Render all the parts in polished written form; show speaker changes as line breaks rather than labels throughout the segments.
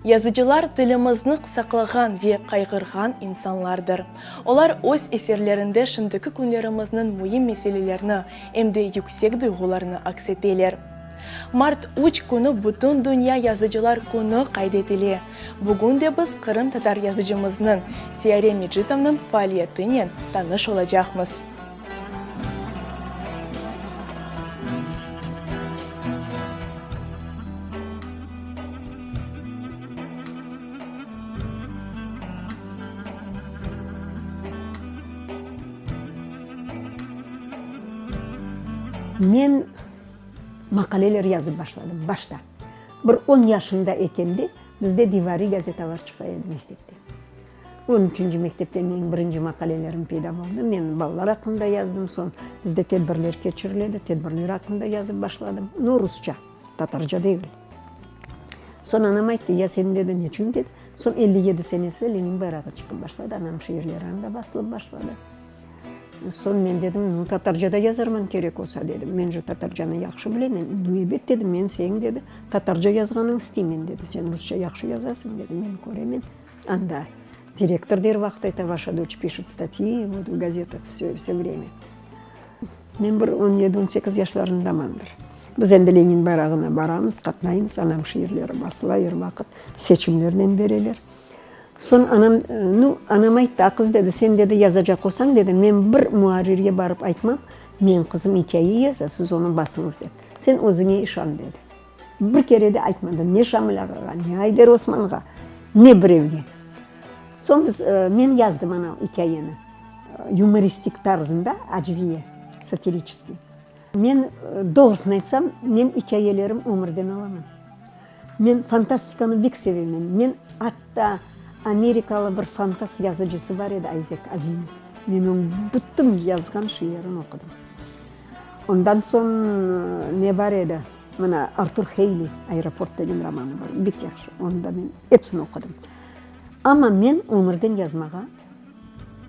Yazıcılar tilimizni saqlağan ve qayğırğan insanlardır. Olar öz eserlerinde şimdiki künlerimizniñ müim meselelerini em de yüksek duyğularını aks eteler. Mart üç künü Bütün dünya yazıcılar künü qayd etile. Bugün de biz qırımtatar yazıcımıznıñ, Siyare Mecitovnıñ faaliyetinen tanış olacaqmız.
Men maqaleler yazıp başladım başta. Bir on yaşında ekende bizde divariy gazetalar çıqa edi mektepte. On üçünci mektepte menim birinci maqalelerim peyda oldı. Men balalar aqqında yazdım, soñ bizde tedbirler keçirile edi, tedbirler aqqında yazıp başladım. No, rusça, tatarca degil. Soñ anam ayttı, ya sen, dedi, neçün, dedi. Soñ 57 senesi Lenin bayrağı çıqıp başladı, anam şiirleri anda basılıp başladı. Soñ men dedim, nu, tatarca da yazarman kerek olsa, dedim. Men je tatarcanı yahşı bilemen. Nu, ebet, dedi, men señ, dedi, tatarca yazğanıñ isteymen, dedi. Sen rusça yahşı yazasıñ, dedi, men köremen. Anda direktor der vaqıt ayta, vaşa doç pişet statyi, vot v gazetah vse, vse vremâ. Men bir on yedi, on sekiz yaşlarındamandır. Biz endi Lenin bayrağına baramız, qatnaymız, anam şiirleri basıla er vaqıt, seçimlernen bereler. Soñ anam, nu, anam ayttı, a qız, dedi, sen, dedi, yazacaq olsañ, dedi, men bir muarrirge barıp aytmam, menim qızım ikâye yaza, siz onı basıñız, dep. Sen özüñe işan, dedi. Bir kere de aytmadı, ne Şamil ağağa, ne Ayder Osmanğa, ne birevge. Soñ biz, men yazdım ana ikâyeni, yumoristik tarzında, acviye, satiriçeskiy. Men, doğrusını aytsam, men ikâyelerim ömürden alaman. Men fantastikanı bek sevemen. Men atta amerikalı bir fantast yazıcısı bar edi, Ayzek Azimov. Men onıñ bütün yazğan şiirini oqudım. Ondan soñ ne bar edi? Mına, Artur Heyli Aeroport degen romanı bar, bek yahşı, onı da men episini oqudım. Amma men ömürden yazmağa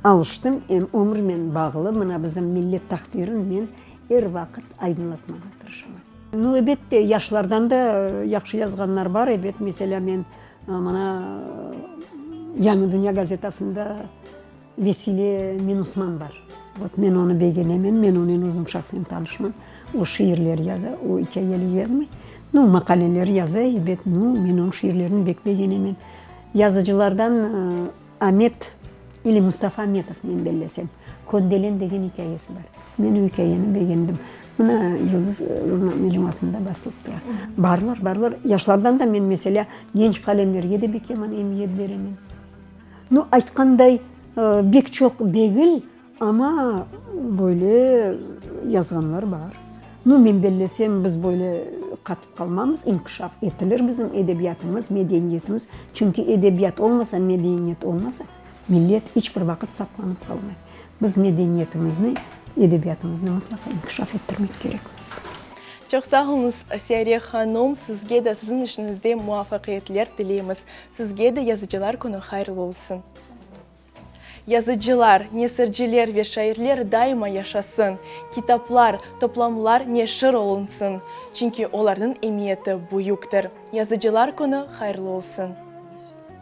alıştım, em ömürmen bağlı, mına bizim millet taqdirin men er vaqıt aydınlatmağa tırışaman. Nu, ebet de, yaşlardan da yahşı yazğanlar bar, ebet, meselâ, men mına Yañı dünya gazetasında Vesile Minusman bar. Vot, men onı begenemen, men onen özüm şahsen tanışman. O şiirler yaza, o ikâyeler yazmay. Nu, maqaleler yaza, ebet, nu, men onıñ şiirlerini bek begenemen. Yazıcılardan Amet ili Mustafa Ametov, men bellesem, Köndelen degen ikâyesi bar. Men o ikâyeni begendim. Mına, Yıldız jurnal mecmuasında basılıp tura. Barlar, barlar. Yaşlardan da men, meselâ, Genç qalemlerge de bek yaman emiyet beremen. Nu, aytqanday, bek çoq degil, amma böyle yazğanlar bar. Nu, men bellesem, biz böyle qatıp qalmamız, inkişaf etilir bizim edebiyatımız, medeniyetimiz. Çünki edebiyat olmasa, medeniyet olmasa, millet iç bir vaqıt saqlanıp qalmay. Biz medeniyetimizni, edebiyatımıznı mıtlaqa inkişaf ettirmek kerekmiz.
Çoq sağ oluñız, Siyare hanım, sizge de siziñ işiñizde muvafaqiyetler tileymiz. Sizge de Yazıcılar künü hayırlı olsun! Yazıcılar, nesirciler ve şairler daima yaşasın, kitaplar, toplamlar neşir olunsın, çünki olarnıñ emiyeti büyüktir. Yazıcılar künü hayırlı olsun!